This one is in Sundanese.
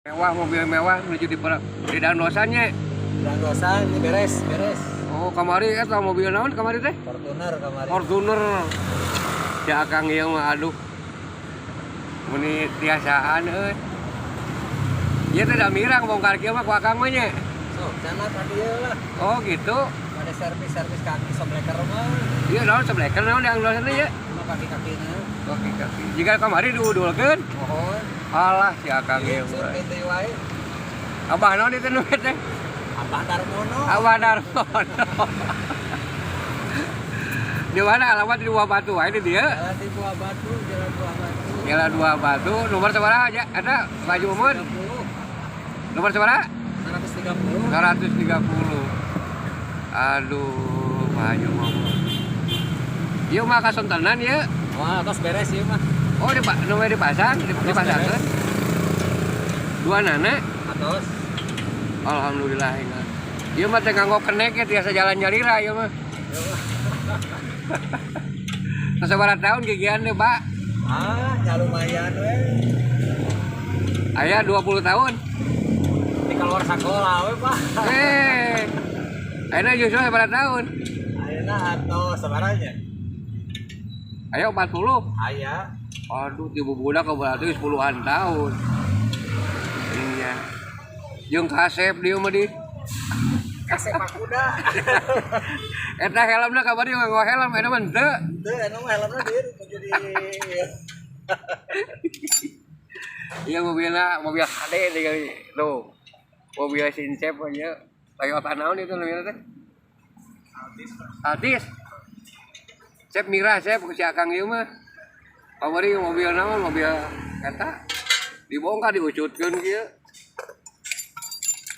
Mewah, mobil mewah menuju di di dandosannya. Dandosan ini beres, beres. Oh, kamari eta mobil naon kamari teh? Fortuner kamari. Fortuner. Si Akang ieu mah, aduh. Meni tiasaan euy. Ieu teh da mirang bongkar kieu mah ku Akang mah nya. So, sana tadi ya lah. Oh, gitu. Ada servis-servis kaki sobleker mah. Ieu naon sobleker naon di teh ya? Cuma kaki-kakinya. Kaki kaki. Jika kamari diudulkeun. Mohon. Alah, si Akang ieu mah. Survei teh wae. Abah naon itu nu teh? Abah Darmono. Abah Darmono. Di mana alamat, di Buah Batu wae di dieu? Jalan di Buah Batu, Jalan Buah Batu. Jalan Buah Batu, nomor sabaraha aja? Ada Pak Haji Mumun? 30. Nomor sabaraha? 130. 130. Aduh, Pak Haji Mumun. Ieu mah kasontenan ya. Wah, tos beres ieu mah. Oh, di nomor dipasang, dipasangkeun. Dua nana. Atos. Alhamdulillah ingat. Ieu mah teh nganggo kenek ya, tiasa jalan nyalira ieu mah. Sabaraha tahun gigian deh, Pak? Ah, ya lumayan we. Aya 20 tahun. Di keluar sekolah we, Pak. Eh. Ayeuna justru sabaraha tahun? Ayeuna atos sabaranya? Ayo 40. Aya. Aduh, ti bubudak berarti 10-an tahun. Iya. Jeung kasep dia mah di. Kasep kuda. Eta helmna kabar dia nganggo helm, eta mah henteu. Teu, anu mah helmna dia jadi. Iya, mobilnya mobil HD tinggal tuh. Mobil Sincep aja. Toyota naon itu namanya teh? Altis. Sep mirah sep ku si Akang ieu mah. Kamari mobil naon, mobil eta dibongkar, diucutkeun kieu.